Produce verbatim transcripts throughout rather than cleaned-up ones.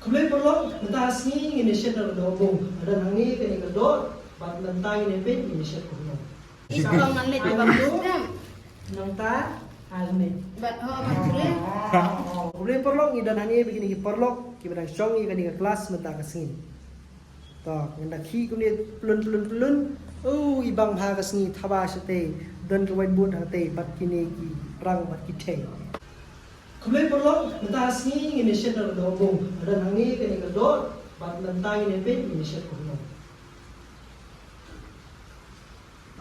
Khublei paralok, mynta ka sngi ngin ïa shet da ka dohbung. Don hangne kane ka doh, bad mynta ngin ïa peit ngin ïa shet kumno. Isa long ngan leit bam tu. Nangta hangne. Bad ho bad khublei. Khublei paralok, ngi don hangne bad kine ki paralok kiba dang shong ïa kane ka klas mynta ka sngi. To, ngan da khih kumne plun plun plun. Oh, i bang ha ka sngi thaba shatei. Don ka whiteboard hatei bad kine ki rang bad ki thei. Khublei paralok, mynta ka sngi ngin ïa shet da ka dohbung. Don hangne kane ka doh, bad mynta ngin ïa peit ngin ïa shet kumno.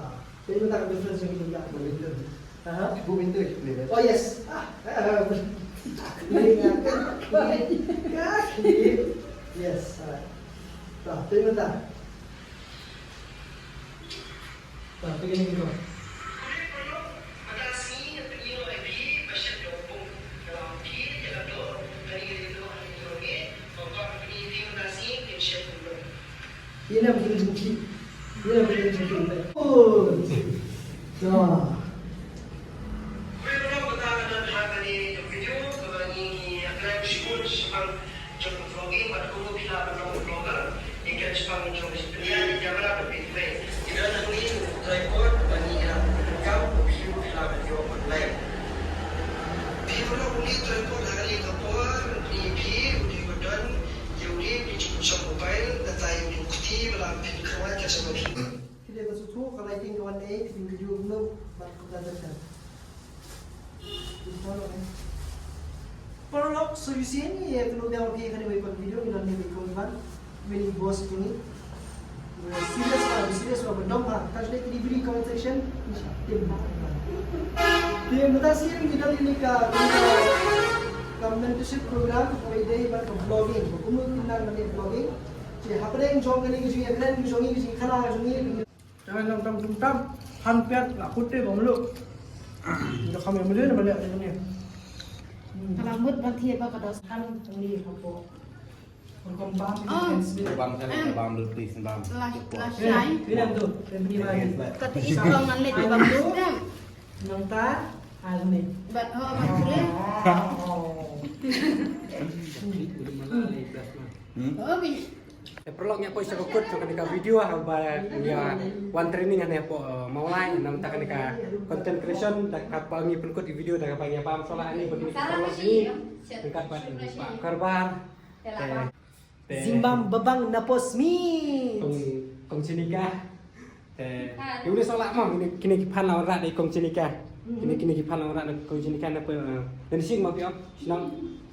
Ah, peit mynta ka difference jong ki jong nga. Aha. Bu mintu explain. Oh yes. Ah, ah, ah. Yes, alright. Ah, peit mynta. Ba, peit kane ka. Ïa, ïa, ïa. Oh. Ja. Jong ka vlogging bad kumno phi lah ban long vlogger, ïa ka jingpang jong ka jingpynïaid ïa ka camera bad peit peit. Ngi don hangne u tripod ba ngi ïa pyndonkam ba phi ruh phi lah ban ïoh online. Phi ruh uni u tripod ha kane ka por, uni phi, uni ba don, ïa uni phi ju shong mobile, nangta ïa uni u kti ba lah phin kyrwai ka jong phi. Phi dei ba sngewthuh ka lighting ka wan ei, phi dei ka jong u bad ka jong ka. Paralok, so you see, ngi ïa kynduh biang ïa kane ka video, ngi don hangne bad i kong Ivan, mini boss jong ngi. Serious ba, serious ba, ba dom ba. Touch like the video comment section. Tim. Tim, mynta sien ngi don hangne ka, ka, ka mentorship program, kaba ïadei bad ka vlogging. Kumno kin nang hangne vlogging. Te hapdeng jong kane ka jingïakren jong ngi, ka jingïakren jong ngi. Jangan nang tam tum tam, han pet la putih bang lu. Dah kami melihat nama lihat ni. Kalau mut ban thied ba ka dos kan ni hapo. Welcome bam. Bam kan, bam lu please bam. Lah, lah, eh, shine. Pinang tu, dia beri lagi. Kata is bang ngan leh bam tu. Nang ta, al ni. Bat ho, bat kule. Oh. Hmm? Oh, bi. Eh, paralok, ngi ïa poi sha ka kut jong kane ka video haba ngi ïa wan training hangne hapoh, eh, Mawlai, namar kane ka content creation, da kaba ngi pynkut ïa video da kaba ngi ïa bam shuwa hangne bad kine ki paralok ngi. Ryngkat bad Bah Karbar. Te, te Zimbam Babang Naposmi. Kong, Kong Chinika. Te, ïa u dei sawla mo, kine, kine ki phan la wanrah da i Kong Chinika. Kine, kine ki phan la wanrah da i Kong Chinika na poi, eh, Lensing mo phi ong, shnong.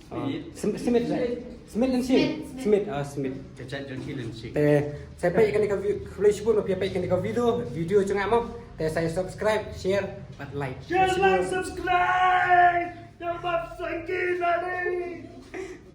Oh, Smit. Smit, right? Smit Lensing? Smit, Smit. Smit, oh, Smit. Ka jait jong ki Lensing. Te, sa peit kane ka vi-, khublei shibun ba phi peit kane ka video, video jong nga mo. Te sa subscribe, share, bad like. Share, like, subscribe. Jong bad sangki nari.